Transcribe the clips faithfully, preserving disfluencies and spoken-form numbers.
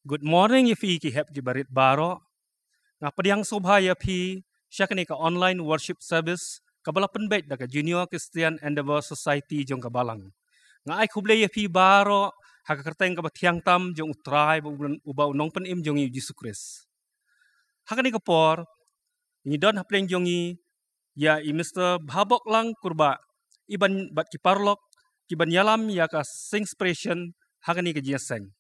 Good morning ïa phi ki hep ki barit baroh. Nga pdiang sngewbha ïa phi sha kane ka online worship service kaba la pynbeit da ka Junior Christian Endeavour Society jong ka Balang. Nga ai khublei ïa phi baroh ha ka kyrteng kaba thiang tam jong U Trai uba u Nongpynim jong ngi U Jisu Khrist. Ha kane ka por ngi don hapdeng jong ngi ïa i Mister Bhabok Lang Kurbah, i ban bad ki paralok ki ban ïalam ïa ka Sing Expression ha kane ka jingïaseng.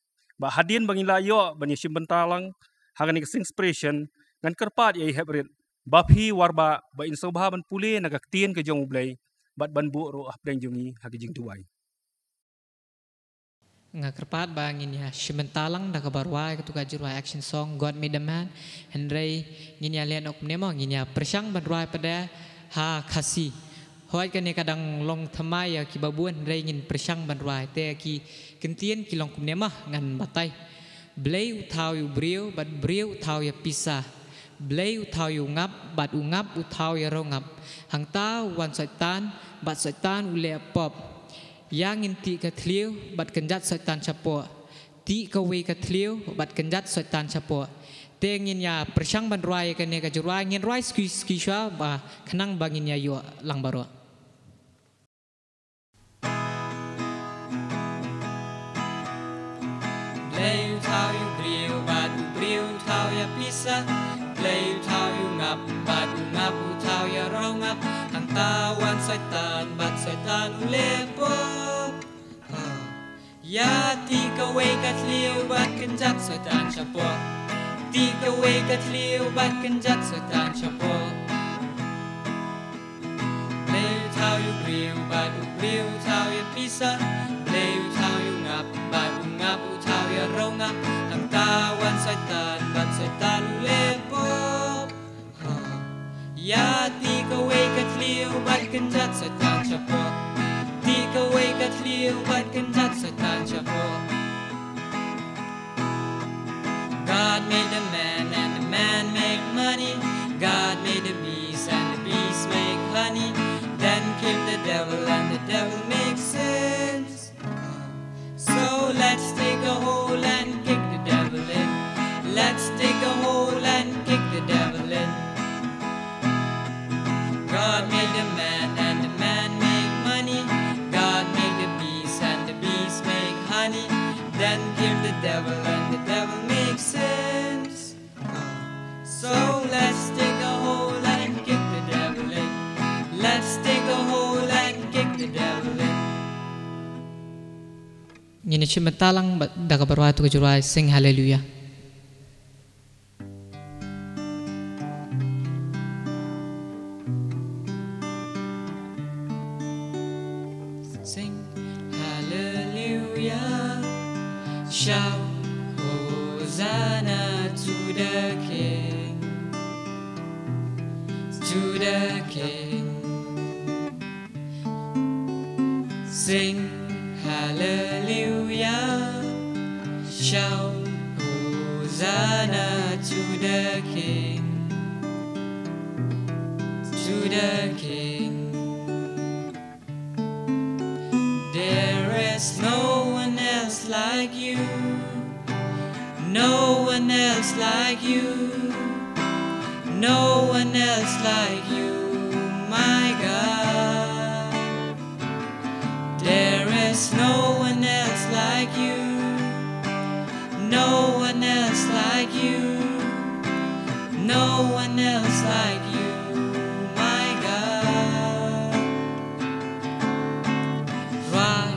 Bad hadien ba ngin lah ïoh ban ïashim bynta lang ha kane ka Sing Expression, ngan kyrpad ïa i hep rit ba phi Warbah ba in sngewbha ban pule na ka ktien ka jong U Blei bad ban buh ruh hapdeng jong ngi ha ka jingduwai. Nga kyrpad ba ngin ïashim bynta lang da kaba rwai katto ka jingrwai action song God Made the Man. Hynrei ngin ïa leh noh kumne mo, ngin ïa pyrshang ban rwai pat ha Khasi. Hooid kane ka dang long thymmai ïa kiba bun, hynrei ngin pyrshang ban rwai, te ki kyntien ki long kumne mo, ngan batai. Blei u thaw ïa u briew bad briew u thaw ïa pisa. Blei u thaw ïa u ngap bad u ngap u thaw ïa rongap. Hangta u wan Soitan bad Soitan u leh pop. Ïa ngin tih ka thliew bad kynjat Soitan shapoh. Tih kawei ka thliew bad kynjat Soitan shapoh. Te ngin ïa pyrshang ban rwai ïa kane ka jingrwai, ngin rwai suki suki shuwa ba khnang ba ngin ïa ïoh lang baroh. Blei u thaw ïa u briew bad u briew u thaw ïa pisa. Blei u thaw ïa u ngap bad u ngap u thaw ïa rongap. Hangta wan Soitan bad Soitan u leh pop. Ïa tih kawei ka thliew bad kynjat Soitan shapoh. Tih kawei ka thliew bad kynjat Soitan shapoh. Blei u thaw ïa u briew bad u briew u thaw ïa pisa. Blei u thaw ïa u ngap bad u ngap u thaw ïa rongap. Hangta wan Soitan bad Soitan u leh pop. Ïa tih kawei ka thliew bad kynjat Soitan shapoh. Tih kawei ka thliew bad kynjat Soitan shapoh. God made the man and the man make money. God made the beast and the beast make honey. Then came the devil and the devil makes sense. So let's dig a hole and kick the devil in. Let's dig a hole and kick the devil in. God made the man and the man make money. God made the beast and the beast make honey. Then came the devil and the devil makes sense. So let's dig a hole and kick the devil in. Let's dig a hole and kick the devil in. Ngin ïa shim bynta lang ba-, da kaba rwai katto ka jingrwai, Sing Hallelujah. Sing hallelujah, shout Hosanna to the King, to the King. Sing hallelujah, shout Hosanna to the King, to the King. There is no one else like you. No one else like you. No one else like you, my God. There is no one else like you. No one else like you. No one else like you, my God. Rwai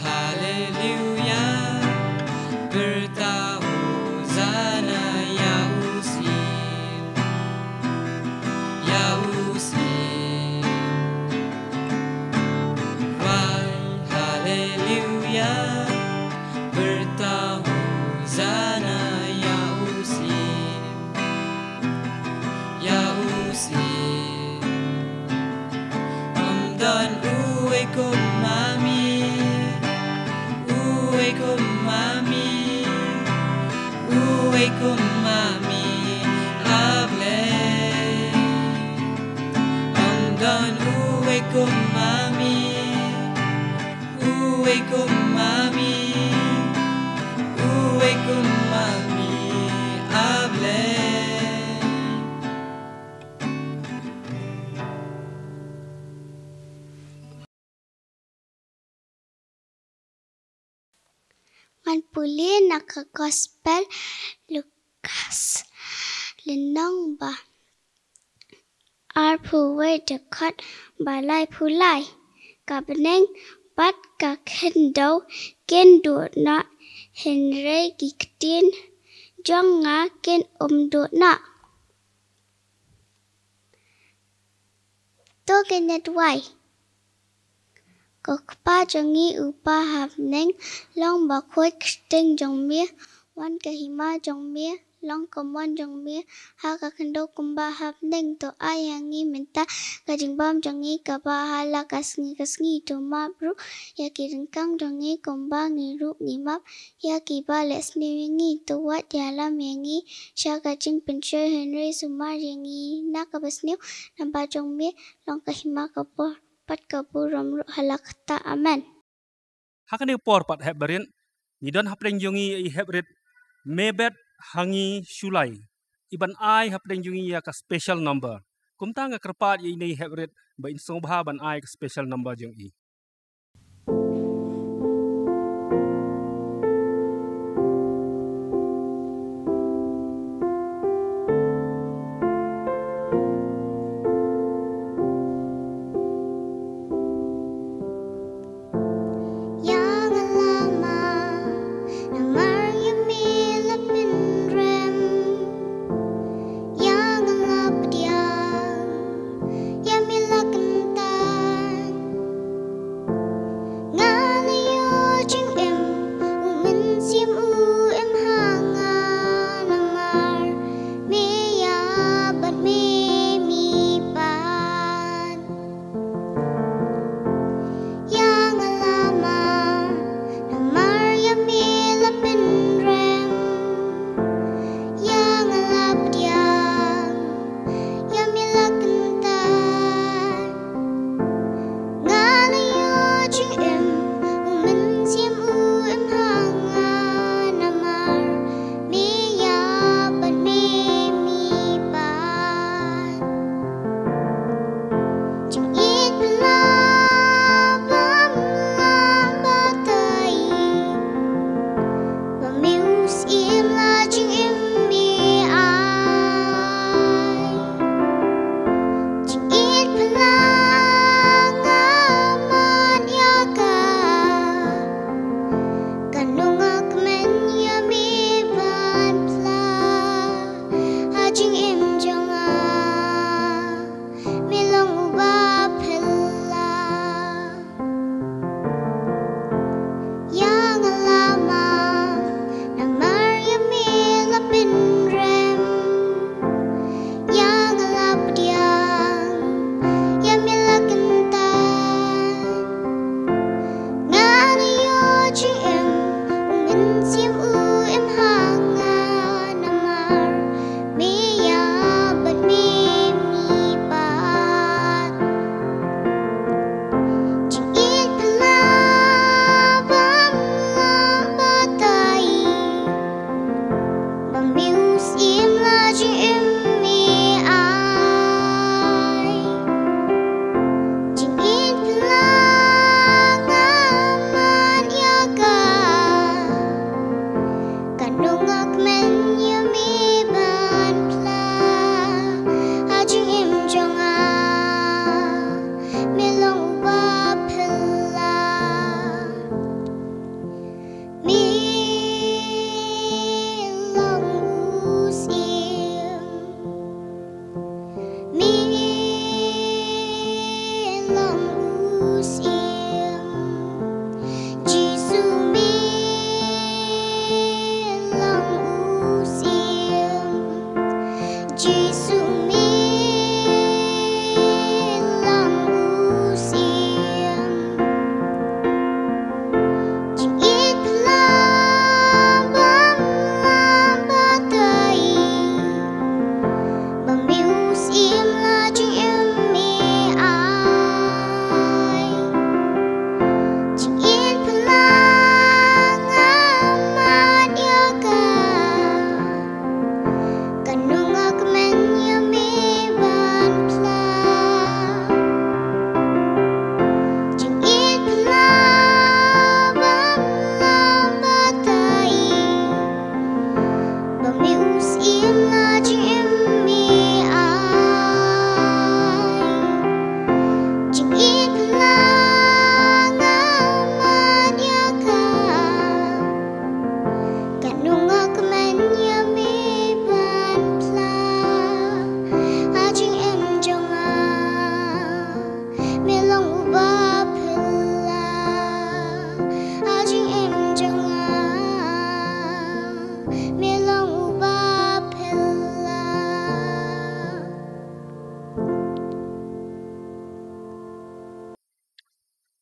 hallelujah, pyrta Hosanna, ïa u Syiem, ïa u Syiem. Rwai hallelujah, pyrta Hosanna, ïa u Syiem, ïa u Syiem. Ym don uwei kum ma me, uwei kum ma me, uwei kum ma me, A Blei. Ym don uwei kum ma me, uwei kum ma me, uwei kum ma me, Ngan pule na ka Gospel Lukas, lynnong ba arphew wei, dkhot ba laiphew lai. Ka bneng bad ka khyndew kin duh noh, hynrei ki ktien jong nga kin ym duh noh. To ngin ïa duwai. Ko Kpa jong ngi uba ha bneng, long ba khuid kyrteng jong me, wan ka hima jong me, long ka mon jong me ha ka khyndew kumba ha bneng. To ai ha ngi mynta ka jingbam jong ngi kaba ha la ka sngi ka sngi. To map ruh ïa ki ryngkang jong ngi kumba ngi ruh ngi map ïa kiba leh sniew ïa ngi. To wat ïalam ïa ngi sha ka jingpynshoi, hynrei sumar ïa ngi na kaba sniew, namar ba jong me long ka hima, ka bor bad ka burom ruh ha la katta. Amen. Ha kane ka por pat hep barit, ngi don hapdeng jong ngi ïa i hep rit Me Bet Ha Ngi Shu Lai, i ban ai hapdeng jong ngi ïa ka special number. Kumta nga kyrpad ïa ine i hep rit ba in sngewbha ban ai ka special number jong i. Ïa nga lama namar ïa me la pynrem. Ïa nga la pdiang, ïa me la kyntan.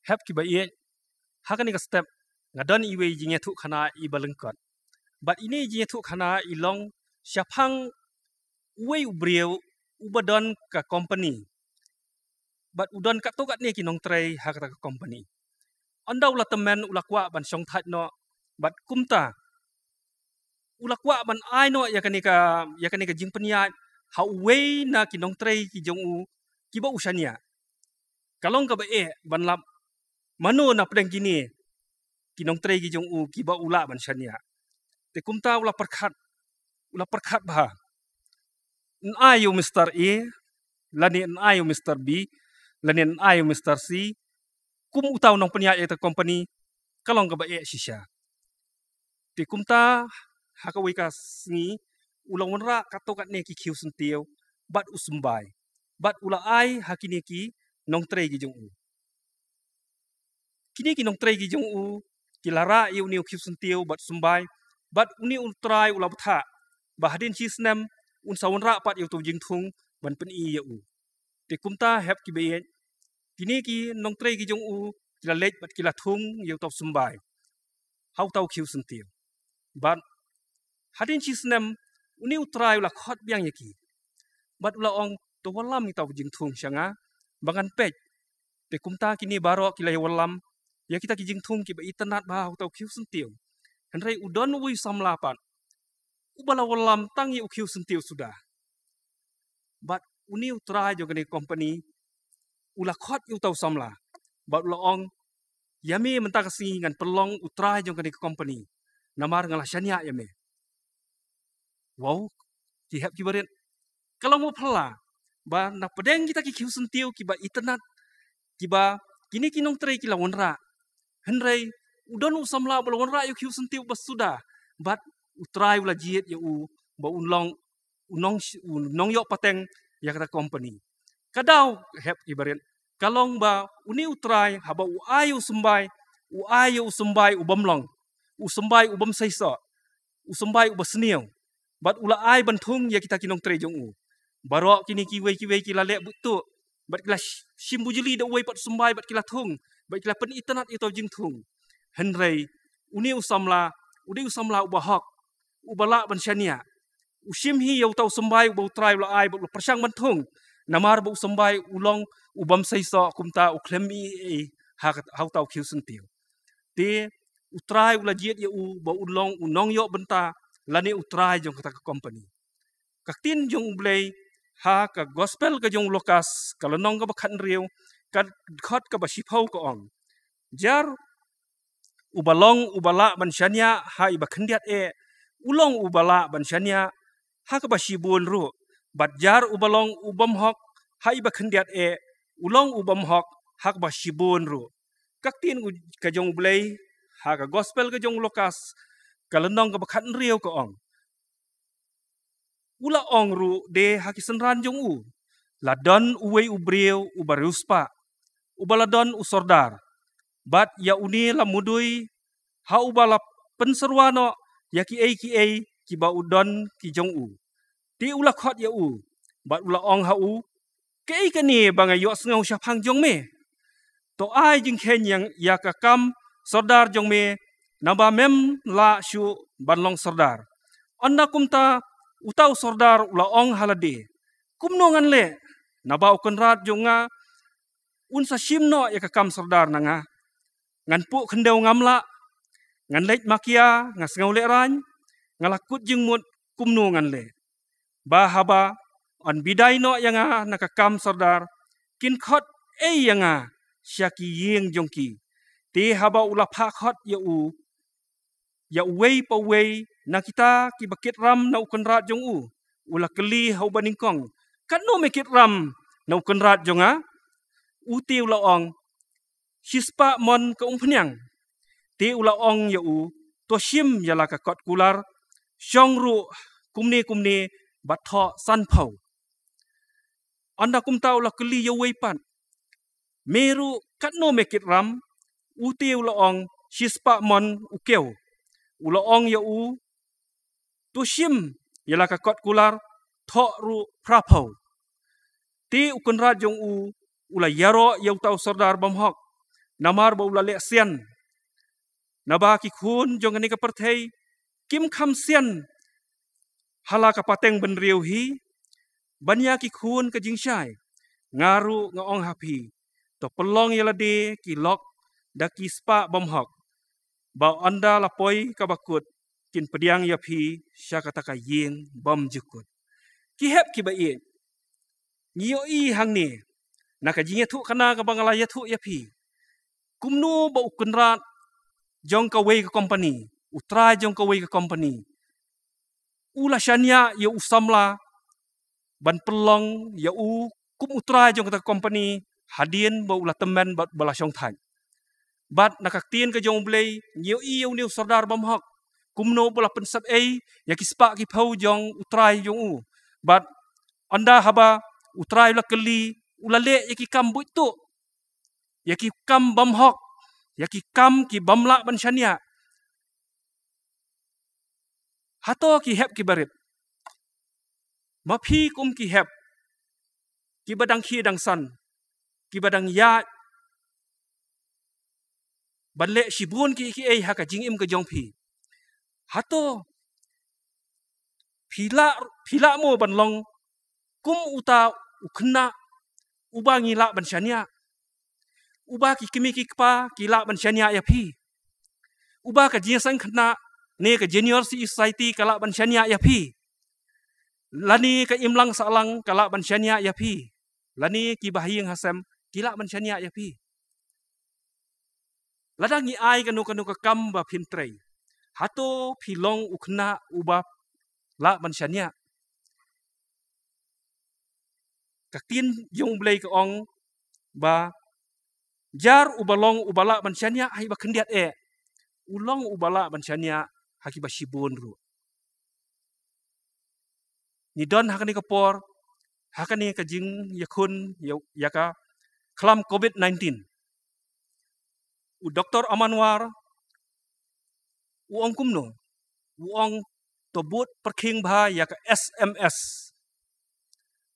Hep ki ba ïeit, ha kane ka step nga don iwei i jingïathuhkhana i ba lyngkot. Bad ine i jingïathuhkhana i long shaphang uwei u briew u ba don ka company. Bad u don katto katne ki nongtrei ha kata ka company. Ynda u la tymmen u la kwah ban shongthait noh, bad kumta u la kwah ban ai noh ïa kane ka, ïa kane ka jingpynïaid ha uwei na ki nongtrei ki jong u ki ba u shaniah. Ka long ka ba eh ban lap mano na pdeng kine ki nongtrei ki jong u ki ba u lah ban shaniah. Te kumta u la pyrkhat, u la pyrkhat bha. Yn ai ïa u Mister A, lane yn ai ïa u Mister B, lane yn ai ïa u Mister C, kum uta u nongpynïaid ïa kata ka company, ka long ka ba eh shisha. Te kumta ha kawei ka sngi u la wanrah katto katne ki khiew syntiew bad u symbai. Bad u la ai ha kine ki nongtrei ki jong u. Kine ki nongtrei ki jong u ki la rah ïa une u khiew syntiew bad symbai, bad une u trai u la bthah ba hadien shi snem un sa wanrah pat ïa uto u jingthung ban pyni ïa u. Te kumta hep ki ba ïeit, kine ki nongtrei ki jong u ki la leit bad ki la thung ïa uto u symbai ha uto u khiew syntiew. Bad hadien shi snem une u trai u la khot biang ïa ki. Bad u la ong, to wallam ïa uto u jingthung sha nga ba ngan peit. Te kumta kine baroh ki la ïa wallam ïa kita ki jingthung ki ba itynnad bha ha uto u khiew syntiew. Hynrei u don uwei u samla pat u ba la wallam tang ïa u khiew syntiew suda. Bad une u trai jong kane ka company u la khot ïa uto u samla bad u la ong, ïa me mynta ka sngi ngan pynlong u trai jong kane ka company, namar nga la shaniah ïa me. Wow, ki hep ki barit, ka long ba phylla ba na pdeng kita ki khiew syntiew ki ba itynnad, ki ba kine ki nongtrei ki la wanrah, hynrei u don u samla ba la wanrah ïa u khiew syntiew ba suda, bad u trai u la jied ïa u ba un long u nong, u nongïoh pateng ïa kata ka company. Ka daw, hep ki barit, ka long ba une u trai haba u ai ïa u symbai, u ai ïa u symbai u bym long, u symbai u bym seisoh, u symbai u ba sniew. Bad u la ai ban thung ïa kita ki nongtrei jong u. Baroh kine kiwei kiwei ki la leh buit tuh bad ki la sh-, shim bujli da uwei pat u symbai bad ki la thung bad ki la pynitynnad ïa uto u jingthung. Hynrei une u samla u dei u samla u ba hok, u ba lah ban shaniah. U shim hi ïa uto u symbai u ba u trai u la ai bad u la pyrshang ban thung, namar ba u symbai u long u bym seisoh, kumta u khlem ïohi ha, ha uto u khiew syntiew. Te u trai u la jied ïa u ba un long u nongïoh bynta lane u trai jong kata ka company. Ka ktien jong U Blei ha ka gospel ka jong u Lukas ka lynnong ka ba khathynriew, ka dkhot ka ba shiphew ka ong, jar u ba long u ba lah ban shaniah ha i ba khyndiat eh, u long u ba lah ban shaniah ha ka ba shibun ruh. Bad jar u ba long u bym hok ha i ba khyndiat eh, u long u bym hok ha ka ba shibun ruh. Ka ktien u, ka jong U Blei ha ka gospel ka jong u Lukas ka lynnong ka ba khathynriew ka ong, u la ong ruh de ha ki synran jong u, la don uwei u briew u ba riewspah, u ba la don u sordar. Bad ïa une la mudui ha u ba la pynsyrwa noh ïa kiei kiei ki ba u don ki jong u. Te u la khot ïa u bad u la ong ha u, kaei kane ba nga ïohsngew shaphang jong me? To ai jingkheiñ ïa, ïa ka kam sordar jong me, naba mem lah shuh ban long sordar. Ynda kumta uta u sordar u la ong ha lade, kumno ngan leh, naba u kynrad jong nga un sa shim noh ïa ka kam sordar na nga? Ngan puh khyndew ngam lah, ngan leit makia nga sngew lehraiñ, nga la kut jingmut kumno ngan leh. Ba haba yn bidai noh ïa nga na ka kam sordar, kin khot ei ïa nga sha ki ïing jong ki? Te haba u la phah khot ïa u, ïa uwei pa uwei na kita ki ba kit ram na u kynrad jong u, u la kylli ha u ba nyngkong, katno me kit ram na u kynrad jong nga? U te u la ong, shispah mon ka umphniang. Te u la ong ïa u, to shim ïa la ka kot kular, shong ruh kumne kumne, bad thoh sanphew. Ynda kumta u la kylli ïa uwei pat, me ruh katno me kit ram? U te u la ong, shispah mon u kiew. U la ong ïa u, to shim ïa la ka kot kular, thoh ruh phraphew. Te u kynrad jong u u la ïaroh ïa uta u sordar bymhok, namar ba u la leh sian. Naba ki khun jong kane ka pyrthei kim kham sian ha la ka pateng bynriew hi, ban ïa ki khun ka jingshai. Nga ruh nga ong ha phi, to pynlong ïa lade ki lok da ki spah bymhok, ba ynda la poi kaba kut kin pdiang ïa phi sha kata ka ïing bymjukut. Ki hep kiba ïeit, ngi ïohi hangne na ka jingïathuhkhana kaba nga la ïathuh ïa phi, kumno ba u kynrad jong kawei ka company, u trai jong kawei ka company, u la shaniah ïa u samla ban pynlong ïa u kum u trai jong kata ka company hadien ba u la tymmen bad ba la shongthait. Bad na ka ktien ka jong U Blei ngi ïohi ïa une u sordar bymhok kumno ba u la pynsep ei ïa ki spah ki phew jong u trai jong u. Bad ynda haba u trai u la kylli, u la leh ïa ki kam buit tuh, ïa ki kam bymhok, ïa ki kam ki bym lah ban shaniah. Hato ki hep kiba rit? Ma phi kum ki hep kiba dang khie dang san, kiba dang ïaid ban leh shibun ki, kiei ha ka jingim ka jong phi, hato phi lah, phi lah mo ban long kum uta u khynnah uba ngi lah ban shaniah, uba ki kmie ki kpa ki lah ban shaniah ïa phi, uba ka jingïaseng khynnah ne ka junior C E society ka lah ban shaniah ïa phi, lane ka imlang sahlang ka lah ban shaniah ïa phi, lane kiba ha ïing ha sem ki lah ban shaniah ïa phi? Lada ngi ai kano kano ka kam ba phin trei, hato phi long u khynnah uba lah ban shaniah? Ka ktien jong U Blei ka ong ba jar uba long uba lah ban shaniah ha kiba khyndiat eh, u long uba lah ban shaniah ha kiba shibun ruh. Ngi don ha kane ka por ha kane ka jingïakhun ïa, ïa ka khlam covid nineteen. U Doktor Aman War u ong kumno? U ong to bud pyrkhing bha ïa ka S M S.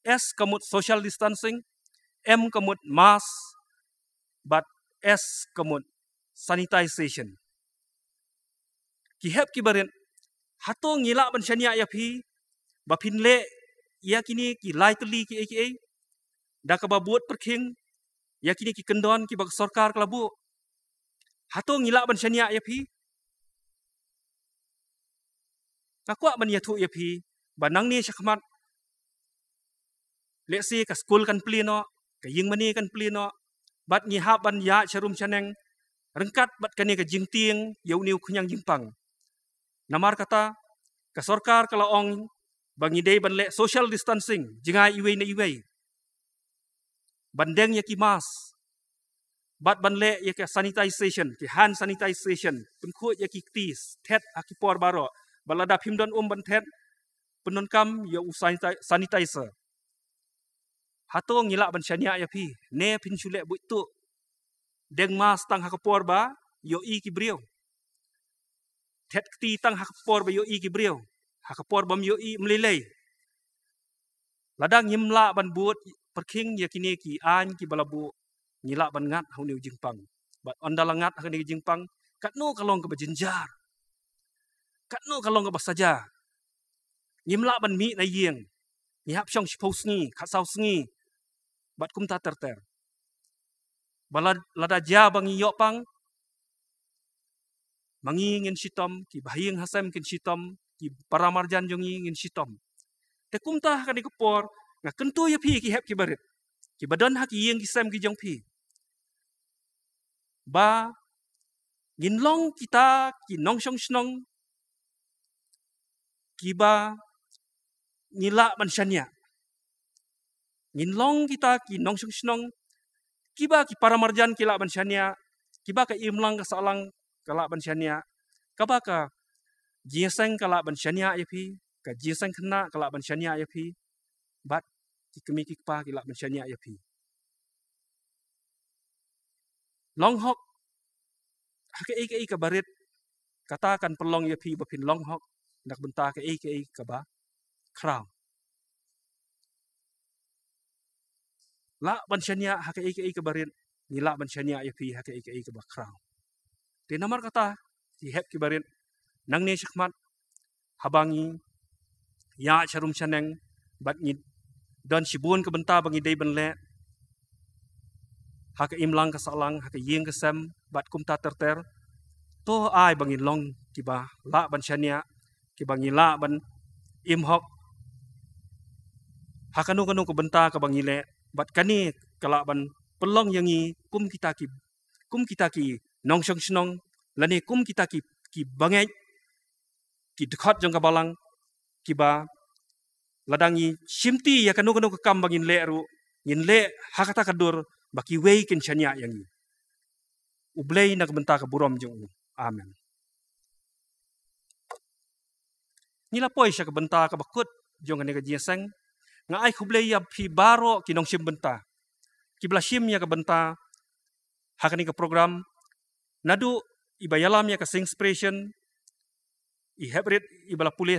S ka mut social distancing, M ka mut mask, bad S ka mut sanitization. Ki hep kiba rit, hato ngi lah ban shaniah ïa phi ba phin leh ïa kine ki lai tylli kiei kiei da kaba bud pyrkhing ïa kine ki kyndon kiba ka sorkar ka la buh? Hato ngi lah ban shaniah ïa phi? Nga kwah ban ïathuh ïa phi ba nangne shakhmat, lehse ka skul kan plie noh, ka ïingmane kan plie noh, bad ngi hap ban ïaid sha rum sha neng ryngkat bad kane ka jingtieng ïa une u khñiang jingpang. Namar kata ka sorkar ka la ong ba ngi dei ban leh social distancing, jngai iwei na iwei, ban deng ïa ki mask, bad ban leh ïa ka sanitization, ki hand sanitization, pynkhuid ïa ki kti, thet ha ki por baroh, bad lada phim don um ban thet, pyndonkam ïa u saniti-, sanitizer. Hato ngi lah ban shaniah ïa phi ne phin shu leh buit tuh? Deng mask tang ha ka por ba ïohi ki briew, thet kti tang ha ka por ba ïohi ki briew, ha ka por bym ïohi ym lei lei. Lada ngim lah ban bud pyrkhing ïa kine ki aiñ kiba la buh, ngi lah ban ngat ha une u jingpang. Bad ynda la ngat ha kane ka jingpang, katno ka long kaba jynjar, katno ka long kaba saja. Ngim lah ban mih na ïing, ngi hap shong shiphew sngi, khatsaw sngi, bad kumta ter ter. Ba la, lada jia ba ngi ïoh pang, ma ngi ngin shitom, ki bahaïing hasem kin shitom, ki paramarjan jong ngi ngin shitom. Te kumta ha kane ka por nga kyntu ïa phi ki hep kiba rit, kiba don ha ki ïing ki sem ki jong phi, ba ngin long kita ki nongshong shnong kiba ngi lah ban shaniah. Ngin long kita ki nongshong shnong kiba ki paramarjan ki lah ban shaniah, kiba ka imlang ka sahlang ka lah ban shaniah, kaba ka jingïaseng ka lah ban shaniah ïa phi, ka jingïaseng khynnah ka lah ban shaniah ïa phi, bad ki kmie ki kpa ki lah ban shaniah ïa phi. Long hok ha kaei kaei kaba rit, kata kan pynlong ïa phi ba phin long hok na ka bynta kaei kaei kaba khraw. Lah ban shaniah ha kaei kaei kaba rit, ngi lah ban shaniah ïa phi ha kaei kaei kaba khraw. Te namar kata, ki hep ki barit, nangne shakhmat, haba ngi ïa sharum shaneng, bad ngi don shibun ka bynta ba ngi dei ban leh, ha ka imlang ka sahlang, ha ka ïing ka sem, bad kumta ter ter, to ai ba ngin long kiba lah ban shaniah, kiba ngi lah ban im hok ha kano kano ka bynta kaba ngi leh, bad kane ka lah ban pynlong ïa ngi kum kita ki, kum kita ki nongshong shnong, lane kum kita ki, ki bangeit, ki dkhot jong ka balang, kiba lada ngi shimti ïa kano kano ka kam ba ngin leh ruh, ngin leh ha kata ka dur ba kiwei kin shaniah ïa ngi. U Blei na ka bynta ka burom jong u. Amen. Ngi la poi sha ka bynta kaba kut jong kane ka jingïaseng. Nga ai khublei ïa phi baroh ki nongshim bynta kiba la shim ïa ka bynta ha kane ka program. Naduh iba ïalam ïa ka Sing Inspiration, i hep rit iba la pule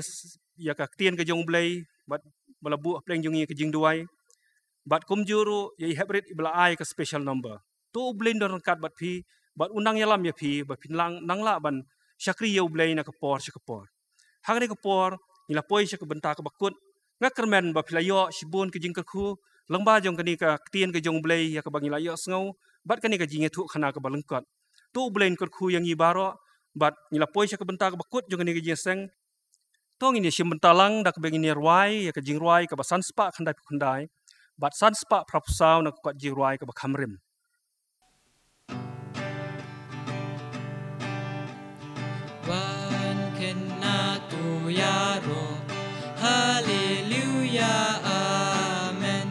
ïa ka ktien ka jong U Blei, bad ba la buh hapdeng jong ngi ka jingduwai. Bad kumjuh ruh ïa i hep rit iba la ai ka special number. To U Blei un don ryngkat bad phi, bad un nang ïalam ïa phi, ba phin nang, nang lah ban shakri ïa U Blei na ka por sha ka por. Ha kane ka por, ngi la poi sha ka bynta kaba kut. Nga kyrmen ba phi la ïoh shibun ka jingkyrkhu lyngba jong kane ka ktien ka jong U Blei ïa kaba ngi la ïohsngew, bad kane ka jingïathuhkhana kaba lyngkot. To U Blei un kyrkhu ïa ngi baroh, bad ngi la poi sha ka bynta kaba kut jong kane ka jingïaseng. To ngin ïashim bynta lang da kaba ngin ïarwai ïa ka jingrwai kaba san spah khyndai phew khyndai, bad san spah phra phew saw na ka kot jingrwai kaba kham rim. Wan kynna to ïaroh, Haleluya, Amen.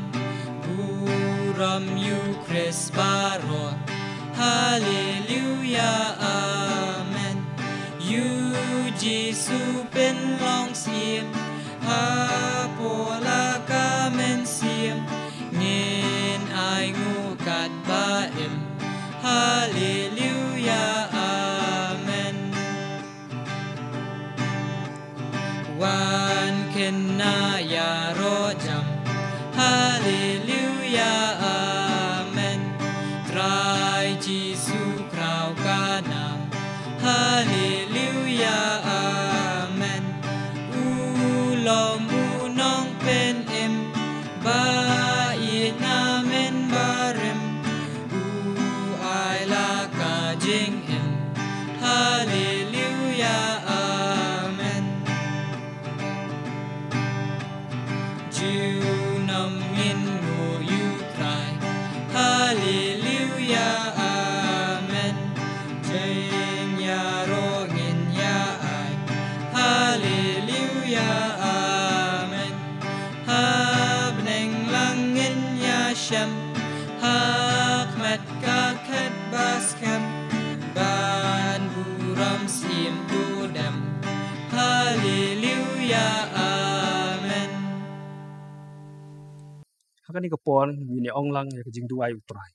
Burom ïa U Khrist baroh, Haleluya, Amen. Ïa U Jisu pynlong syiem, hapoh la ka mynsiem, ngin ainguh katba im, Haleluya, Amen. Wan kynna ïaroh jam, Haleluya, Amen. Trai Jisu khraw ka nam, Haleluya, Amen. U long u nongpynim, ba ïeit na mynbarim, u ai la ka jingim, Haleluya, Amen. Junom ngin nguh ïa U Trai, Haleluya, Amen. Jingïaroh ngin ïa ai, Haleluya, Amen. Ha bneng lang ngin ïashem, ha khmat ka khet ba skhem, ban burom syiem to dem, Haleluya, Amen. Ha kane ka por ngin ïa ong lang ïa ka jingduwai U Trai.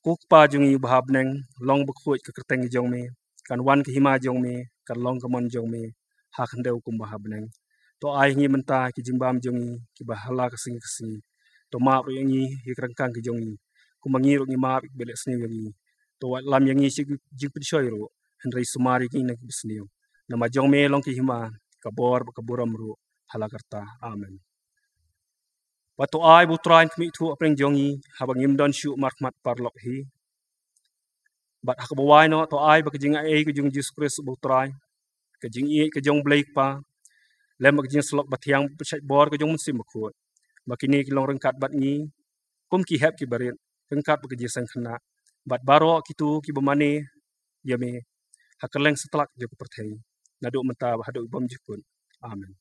Ko Kpa jong ngi uba ha bneng, long bakhuid ka kyrteng jong me, kan wan ka hima jong me, kan long ka mon jong me, ha khyndew kumba ha bneng. To ai ha ngi mynta ki jingbam jong ngi kiba ha la ka sngi ka sngi. To map ruh ïa ngi ïa ki ryngkang ki jong ngi, kumba ngi ruh ngi map ïa kiba leh sniew ïa ngi. To wat lam ïa ngi sha ki jingpynshoi ruh, hynrei sumar ïa ngi na kiba sniew. Namar jong me long ka hima, ka bor bad ka burom ruh, ha la karta. Amen. Bad to ai ba U Trai un khmih thuh hapdeng jong ngi, haba ngim don shuh markhmat paralok hi. Bad ha kaba wai noh, to ai ba ka jingaiei ka jong U Jisu Khrist uba U Trai, ka jingïeit ka jong U Blei Kpa, lem bad ka jingïasyllok bathiang bapynshait bor ka jong U Mynsiem Bakhuid, ba kine ki long ryngkat bad ngi kum ki hep ki barit, ryngkat bad ka jingïaseng khynnah, bad baroh kito kiba mane ïa me ha kylleng satlak jong ka pyrthei, naduh mynta bad haduh bymjukut. Amen.